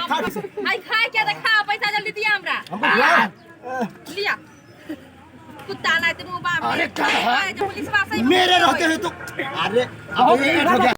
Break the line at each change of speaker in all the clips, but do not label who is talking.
आई खाय के त खा, पैसा जल्दी दिया हमरा।
हमको खिलाओ।
लिया कुत्ता ना ते मुंह बाप।
अरे क्या है?
पुलिस वाला
मेरे रहते हुए तो, अरे अब ये हो गया।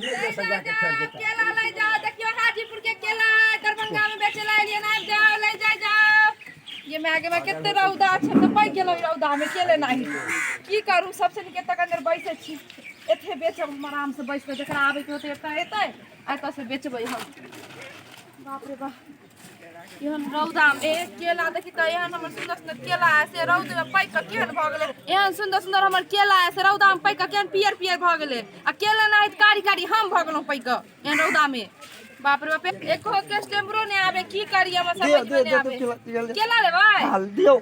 केला ले जाओ, देखियो हाजीपुर के केला है, दरभंगा में बेचे ला एलियन, आबि जाओ ले जाए जाओ। ये मैं आगे में कते रौदा छै तऽ पाकि गेलौ रौदा में केले नाही। की करू, सबसे नीक एतऽ अंदर बैसै छी, एथे बेचब हम आराम से बैस कऽ, जकरा आबैके होतै एतऽ एतै, एतऽ से बेचबै हम। बाप रे बाप, एहन रौदा में केला देखी तऽ एहन हमर सुन्दर सुन्दर केला है से रौद में पाकि कऽ केहन भऽ गेलै। एहन सुन्दर सुन्दर हमर केला है से रौदा में पाकि कऽ केहन पियर पियर भऽ गेलै, आ केला नहि तऽ कारी कारी हम भऽ गेलहुँ पाकि कऽ एहन रौदा में। बाप रे बाप, एको कस्टमरो नहि आबे, की करियै हमरा
दियौ,
समझ में
दियौ,
नहि आबे।
दियौ, केला, केला।
केला लेबै?
हाल दियौ।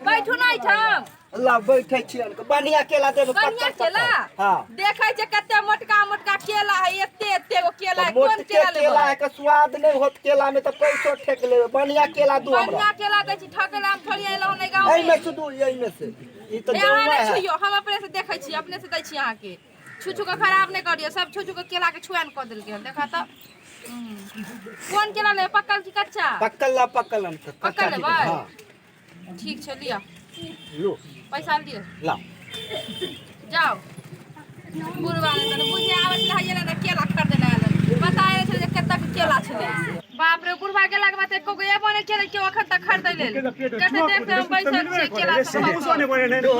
बैठू ना एहिठाम।
ला बैठे छी अनके। बढ़िया केला देबै,
बढ़िया
पक्का,
केला?
पक्का। हाँ।
देखै छै कते मोटका मोटका केला है, एते एते गो केला है, कोन
मोटके
केला लेबै?
केला है के स्वाद नहीं होत केला में, तो पैसो ठेक लेबै। बढ़िया केला दू हमरा।
बढ़िया केला दै छी, ठकै ला हम थोड़ी एलहुँ नहि गाँव
एहि
में।
में से दू, एहि में से। ई तो
ए, अहाँ
जौआ
नहि
है।
छुइयौ, हम अपने से देखै छी, अपने से दै छी अहाँके। छू छू के खराब नहि करियौ, सब छू छू के केला के छुआन कऽ देलकै हन, देखा तऽ। कोन केला लेबै, पक्कल की कच्चा?
पक्कल ला, पक्कल हम तऽ।
पक्कल
कच्चा
लेबै?
हाँ।
ठीक छै, लिअ।
लो।
पैसा लिअ।
ला।
जाओ। बुढ़वा ने तने बुझे आबै छलै हइये ने केला खरीदे लए आयल। पता नहि छलै जे कतेक केला छलै। बाप रे, बुढ़वा गेलाके बाद एको गो एबो नहि केलै केओ एखन तक खरीदै लेल। कते देर से हम बैसल छियै केला सब लऽ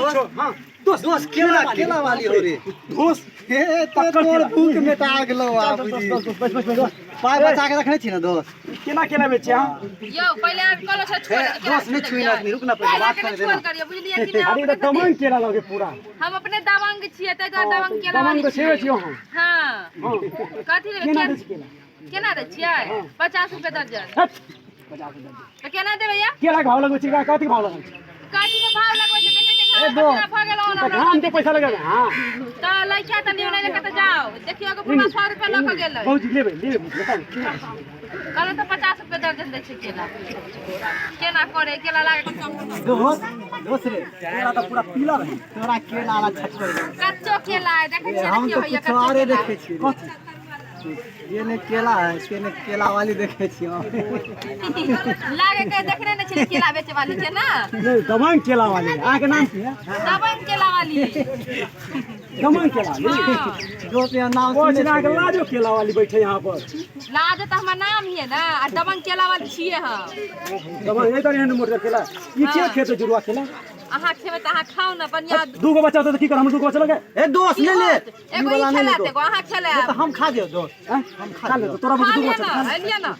कऽ।
दोस्त दोस्त केला केला वाली हो रे
दोस्त,
हे तो तोर भूख मेटा गेलो। आब पाय बचा के रखने छी ना दोस्त?
केना केला बेचे अहाँ?
यौ, पहिले अहाँके कहलहुँ छलै छोड़ि दे, केला
दोस्त नहीं छुई ना, रुक ना, पहिले बात
केलाके
करे
नहि
देना।
छुअल करियौ, बुझलियै कि नहि?
अरे
अपने
तऽ दमन केला लगे पूरा।
हम अपने दबंग छियै, ताहि दुआरे दबंग केला
दमन
वाली
तऽ
छियै।
छियै अहाँ।
हाँ।
हाँ।
कथी लेबै?
केना दै छी केला?
केना दै छियै? 50 रुपए दर्जन।
हट, 50 रुपए।
तऽ केना देबै या?
केला के भाव लगबै छी, कथी के भाव लगबै छी?
कथी के भाव लगबै छै? देखै छियै घाम पसीना भऽ गेल हन
तऽ
हमरा।
घाम के पैसा लगेबै? हाँ।
तऽ लइका तऽ लियौ, नहि लइका तऽ जाओ। देखियौ एगो बुढ़बा 100 रुपए लऽ कऽ गेलै।
भौजी लेबै, लेबै भौजी, बताउ केना दै छी?
कहलहुँ तऽ 50 रुपए दर्जन दै छै केला। केना करे केला लागे?
दोस्त दोस्त रे,
केला तऽ पूरा पीला रहै।
तोरा केला वाला छत पर
कच्चो केला है, देखै छियै?
हम
देखियौ
तो
भैया,
कुछ
कच्चो
आरे
केला।
देखे छी।
कथी?
ये ने केला है, से ने केला वाली देखे छी हम।
लागे के देखने नहि छलै केला बेचे वाली के ना।
नहीं, दबंग केला वाली। अहाँके नाम की है?
दबंग केला वाली।
दबंग केला वाली।
हाँ।
दोस्त यहाँ नाम
ओ
सुनने
छै अहाँके
छियै।
लाजो केला वाली बैठे यहाँ पर।
लाज तऽ हमर नाम हिये ना, आ दबंग केला वाली छियै हम।
दबंग एहि तरह एहन मोटर केला ई के खेतै जुड़वा केला?
अहाँ खेबै तऽ अहाँ खाउ ने बढ़िया।
दूगो बच्चा होतै तऽ की करब? हम दूगो बच्चा लगे।
ए दोस्त, ले ले।
एगो ई
वाला नहीं
खेला,
ले दो।
एगो अहाँ खेला।
ये तो हम खा दियो दोस्त।
आँय?
हम
खा
खा
ले
लियो।
तऽ तोरा
खा
बुझी दूगो
लिअ
बच्चा
ना,
खा ले।
लिअ ना,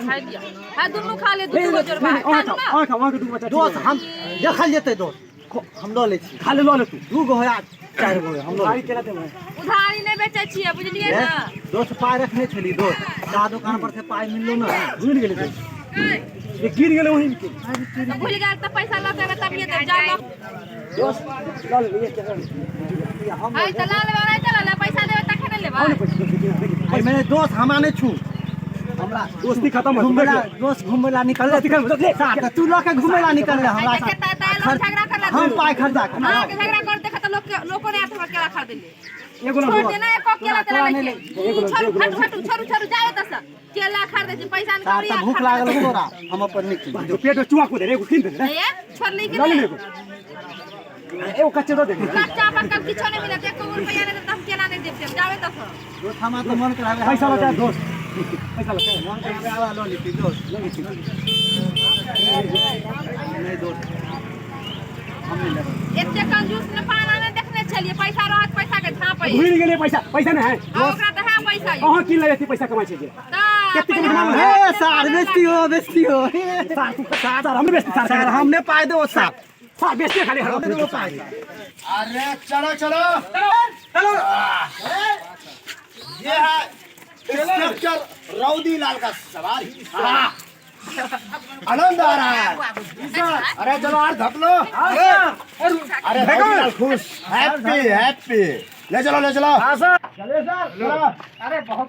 खाइ लिअ। हाँ, दुनू खा ले,
नहीं,
दुनू गो
नहीं,
जोड़बा
नहीं,
खा
अहाँ
लू
खाओ,
ना।
अहाँ खाओ, अहाँके दूगो बच्चा
दोस्त
ठीक है।
हम देखल जेतै दोस्त, हम लऽ लै छी।
खा ले, लऽ ले तू।
दू गो होया, चारि गो होया, हम लऽ लै
भारी केला देबै।
उधारी नहि बेचै छियै, बुझलियै
छी।
ना?
दोस्त, पाय रखने छली दोस्त, जा दुकान पर से पाय मिललो ना।
भूलि गेलै दोस्त। ये गिर गेलै वहीं के।
तऽ भूलि गेल तऽ पैसा लऽ के एबै तभिए देब, जाउ लऽ।
दोस्त लऽ ले, ये केला।
हम
है तऽ लऽ लेबै, नहि तऽ लऽ लेबै, पैसा देबै तखन ने लेबै।
आओ ने पैसा, देखिए, देखिए।
एहिमे दोस्त हमरा नहि छू, हमरा
दोस्ती खत्म हो
घुमै ला दोस्त, घुमै ला निकल
दोस्ती खत्म हो ले।
साथ तू लऽ के घुमै ला निकल हमरा
आइ
साथ।
देखै तऽ एलहुँ झगड़ा करला।
हम पाय खर्चा कर
अहाँके झगड़ा कर देखत तऽ लोक लोको नहि आयत हमरा केला खरीदै लेल।
एगो
छोड़
लऽ
देना एको केला तेला
तोरा
नहि
नहि
के। छोड़ू, हटू हटू, छोड़ू छोड़ू, जाओ एतऽ से। केला खरीदै छी पैसा नहि
साथ
कौड़ी।
तऽ भूख लागल हो तोरा, हम अपन निकली।
पेट में चुआ कूदे रे, एगो कीन दे रे।
ए, छोड़ली कि
लऽ ले।
नहि?
एगो एगो कच्चे दऽ दे।
कच्चा पक्कल किछो नहि मिलत, एको गो रुपैआ नहि देब तऽ हम केला नहि देब, जाओ एतऽ से।
दोस्त, हमरा तऽ मन कराबे।
पैसा बचा दोस्त, पैसा बचा।
मन कराबे आवा लऽ लेती दोस्त। नहीं दोस्त, हम नहीं लेबै।
एते कंजूस ने पाना नहि देखने छलियै, पैसा रहत पैसा के झाँपै।
भूलि गेलियै पैसा, पैसा नहि है।
आ ओकरा तऽ है पैसा यौ।
अहाँ की लगे पैसा कमाइ छै जे
तऽ
कते
पहिले
कमाइ
हम
हे सार, बेचती हो, बेचती हो।
सार तू सार, हमने बेचती सार।
सार, हमने पाय दो सार।
सार बेचते खाली
हमने दो पाय।
अरे चलो चलो
चलो।
ये है इंस्पेक्टर रौदी लाल का सवारी। हाँ। आनंद आ रहा है। अरे चलो यार, धप लो। अरे अरे, रौदी लाल खुश, हैप्पी हैप्पी। ले चलो, ले चलो।
हाँ सर, चले सर, चलो। अरे बहुत।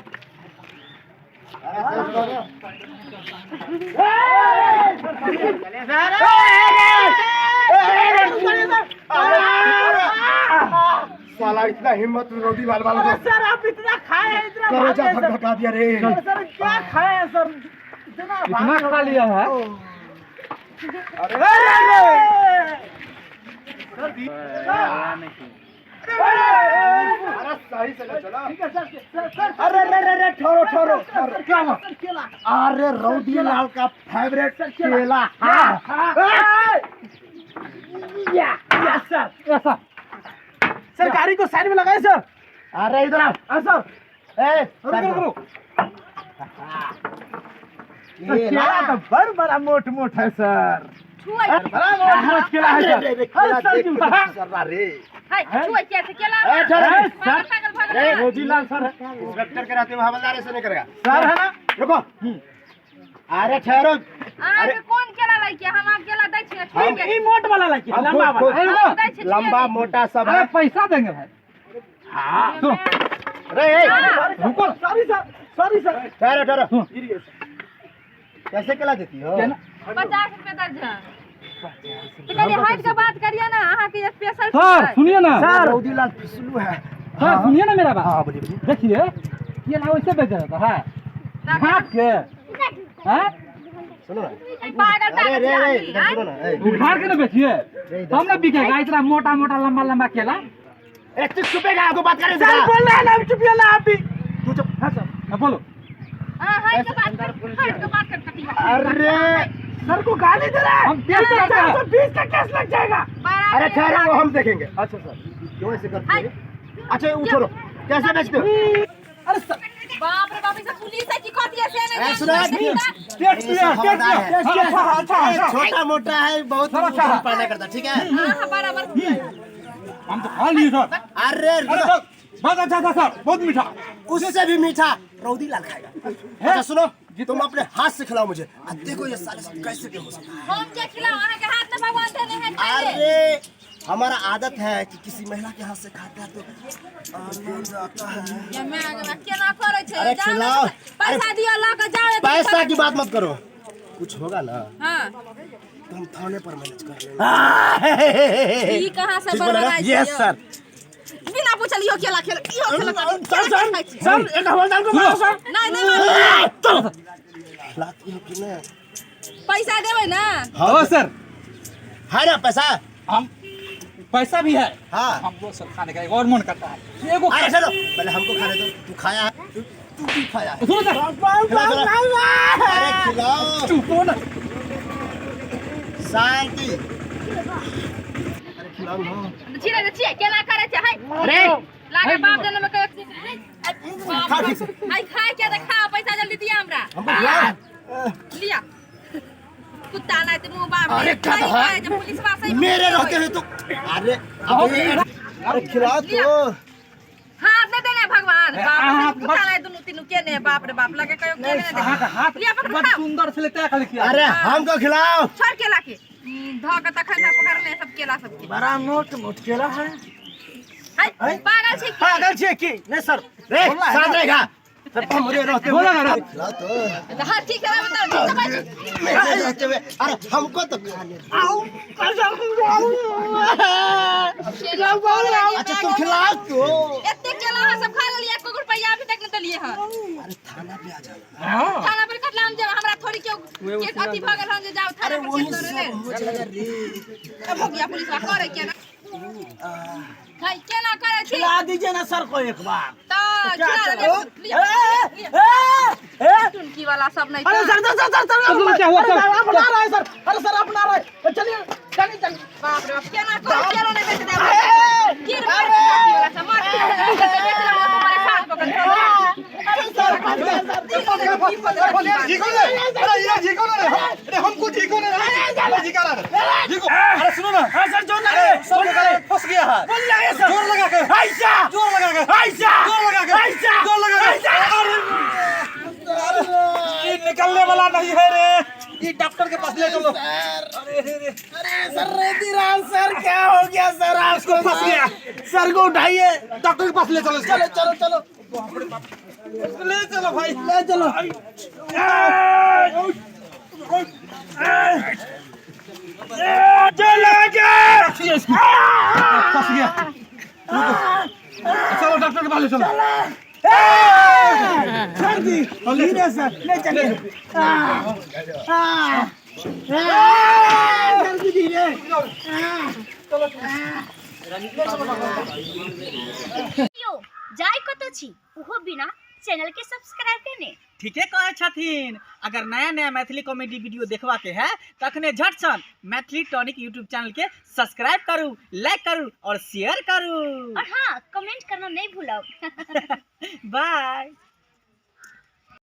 साला इतना हिम्मत रौदी लाल वाला
अरे सर आप इतना खाए हैं, इतना
करोजा
भागे सर।
धक दिया रे।
अरे सर क्या खाए हैं सर, इतना
इतना
भागे।
खा लिया है।
अरे अरे सही से चला।
ठीक है सर, सर सर
अरे अरे अरे ठहरो ठहरो ठहरो।
क्या हुआ सर? केला।
अरे रौदी लाल का फेवरेट केला।
हाँ हाँ या या सर,
ऐसा
सर गाड़ी को साइड में लगाए सर।
अरे इधर आओ।
हाँ सर,
ए
रुको रुको रुको।
सर, केला तो बड़ बड़ा मोट मोट है सर,
छुआ
बड़ा मोट मोट केला है सर।
अरे
अरे सर जी,
सर रे।
हाय, छुआ किया छै केला?
ए, ठहरो।
अरे
पागल
सर
पागल भऽ
अरे,
गेल।
रोजीलाल सर है,
इंस्पेक्टर के रहते हुए हवलदार ऐसे नहीं करेगा।
सर है ना।
रुको। अरे ठहरो।
अहाँके कोन केला लै के? हम अहाँके केला दै छी, छुआ के।
ई मोट वाला लाइक,
हम
लंबा
खुद-
वाला।
अरे रुको।
दै छी,
लंबा मोटा सब
अरे
है।
पैसा देंगे भाई।
हाँ
सुनो,
अरे ए,
रुको ना।
Sorry sir, sorry sir.
ठहरो ठहरो।
गिर गए सर।
कैसे केला देती हो?
केला-
50 रुपए दर्जन। तऽ कनि हटि के बात करियै ने, अहाँके स्पेशल
सर
छै।
सुनिए ना।
सर
रौदी लाल फिसलू है।
सर सुनिए ना मेरा बात।
हाँ बोलिए बोलिए।
देखिए केला वैसे बेचा जाता है झाँप के, हैं?
सुनो ना।
ई पागल
अरे
तागल
रे
छै
रे
आदमी,
इधर
आँय?
सुनो ना। ए,
उखाड़ के ना बेचिए तब ना बिकेगा। इतना मोटा मोटा लंबा लंबा केला।
एक चीज छुपेगा आपको बात करें।
सर बोल रहे हैं ना, चुपिए ना आप भी।
तू चुप।
हाँ सर, हाँ बोलो।
अहाँ हटि के बात कर, हटि के बात कर कटिया।
अरे
सर को गाली दे रहा है।
हम तेल चढ़ाते हैं।
420 का केस लग जाएगा।
बड़ा
अरे
केला।
ठहरो, वो हम देखेंगे। अच्छा सर क्यों ऐसे करते
हाय।
हो? अच्छा वो छोड़ो, कैसे बेचते हो?
अरे सर
बाप रे बाप, ई सब पुलिस है की कथी है से नहि
ए, सुनो।
जानी।
टेस्ट किया, टेस्ट किया। हाँ, अच्छा अच्छा अच्छा।
छोटा मोटा है बहुत
अच्छा है।
पैदा करता, ठीक है?
हाँ हाँ बराबर।
हम तो खा लिए सर।
अरे
अरे सर बहुत अच्छा था सर, बहुत मीठा।
उससे भी मीठा रौदी लाल खाएगा। अच्छा सुनो, तुम अपने हाथ से खिलाओ मुझे। अब देखो ये साले सब कैसे बेहोश होता है।
हम के खिलाओ? अहाँके हाथ में भगवान देने है खाइ ले।
अरे हमारा आदत है कि किसी महिला के हाथ से खाता है तो आनंद आता है।
ये मैं आगे केना करै छै?
अरे
जाउ ने,
खिलाओ।
पैसा दिअ लऽ के जाउ।
पैसा की बात मत करो, कुछ होगा ना
हाँ
तो हम थाने पर मैनेज कर लेंगे।
ई कहाँ से
ठीक बोला ना?
बड़बड़ाइ छै
यस
यौ?
सर।
बिना पूछल इहो केला खेल, इहो खेला।
सर सर सर एक हवलदार को मारो सर।
नहीं नहीं मारू।
खिलाती हो कि नहीं?
पैसा देबै ना?
हाँ सर।
है ना पैसा?
हम पैसा भी है।
हाँ।
हमको सर खाने का एक और मन करता है। एगो
अरे चलो पहले हमको खाने दो। तू खाया है, तू भी खाया है।
सुनो सर।
खिलाओ जरा। अरे खिलाओ।
चुप हो ना।
शांति। अरे खिलाओ ना।
छियै छियै केना करै छै? है
अरे
लागे बाप जनम के।
खा ठीक से।
हाय, खाय के तऽ खा, पैसा जल्दी दिया हमरा।
हमको खिलाओ।
लिया कुत्ता नहीं तो मुंह बाप।
अरे क्या
नहीं
तो है?
खाए, जब पुलिसवा सही
मेरे रहते हुए तो अरे अबे, अरे खिलाओ तो।
हाथ नहीं देने भगवान बाप
हाथ
रे, कुत्ता नहीं दुनू तीनू के ने बाप रे बाप लगे कहियो के ने
अहाँ के हाथ
लिया पकड़
बड़
खाओ।
सुंदर छलै तैं खाली खिया।
अरे हमको खिलाओ।
छोड़ केला के धऽ के तखन से पकड़ने सब केला सबके।
बड़ा मोट मोट केला है।
हाय, पागल छै की?
पागल छे की नहीं सर?
रे
बोलना है
साथ
ना?
रहेगा सर मेरे रहते हुए।
बोला ना।
खिलाओ तो।
हाँ ठीक है, बताओ ठीक है भाई।
मेरे रहते हुए अरे हमको तो खाने दो।
केला बोल।
अच्छा तुम खिलाओ तो।
एते केला अहाँ सब खा लेलियै, एको रुपैया अभी तक नहि देलियै हँ।
अरे थाना पे आ जाना।
थाना पर कतला हम जेब? हमरा थोड़ी केओ के अथी भऽ गेल हन जे जाउ थाना
अरे
पर
वही
केस
सब
करै ले।
हो जाएगा रे।
अब हो गया पुलिसवा करे केना? हाय, केना करै छी?
खिला दीजिए ना सर को एक बार।
तऽ
क्या
खिला
चलो?
देलियै।
ए, ए, ए,
टुनकी वाला सब नहीं
अरे सर सर सर सर
तो
सर
क्या हुआ,
अरे
सर?
सर, आप ना रहे सर। अरे सर आप ना रहे, चलिए चलिए चलिए।
बाप रे बाप, केना करे? केना नहि बेच देब?
अरे,
कीर मार टुनकी वाला सब मार बेच देब तो परेशान कऽ के
अरे सर बच गए सर।
अरे सुनो ना।
हाँ सर जोर लगे।
सर के फंस गया है।
बोल लगे सर।
जोर लगा के,
ऐसा
जोर लगा के,
ऐसा
जोर लगा के,
ऐसा
जोर लगा के। अरे ये निकलने वाला नहीं है रे, ये डॉक्टर के पास ले चलो। अरे रे रे,
अरे सर रेतीराम सर क्या हो गया सर आपको?
फंस गया।
सर को उठाइए,
डॉक्टर के पास ले चलो इसको।
चलो चलो चलो
इसको ले चलो भाई।
ले चलो।
चला गया। फंस गया। चलो डॉक्टर के पास ले चलो।
छोड़ दी धीरे से ले चलिए। आ, आ, आ, जल्दी धीरे।
यौ जाय कतऽ छी ओहो बिना चैनल के सब्सक्राइब केने।
ठीके कहै छथिन। अगर नया नया मैथिली कॉमेडी वीडियो देखबा के है तखने झट सन मैथिली टॉनिक यूट्यूब चैनल के सब्सक्राइब करू, लाइक करू और शेयर करू।
और हाँ, कमेंट करना नहीं भूलब।
बाय।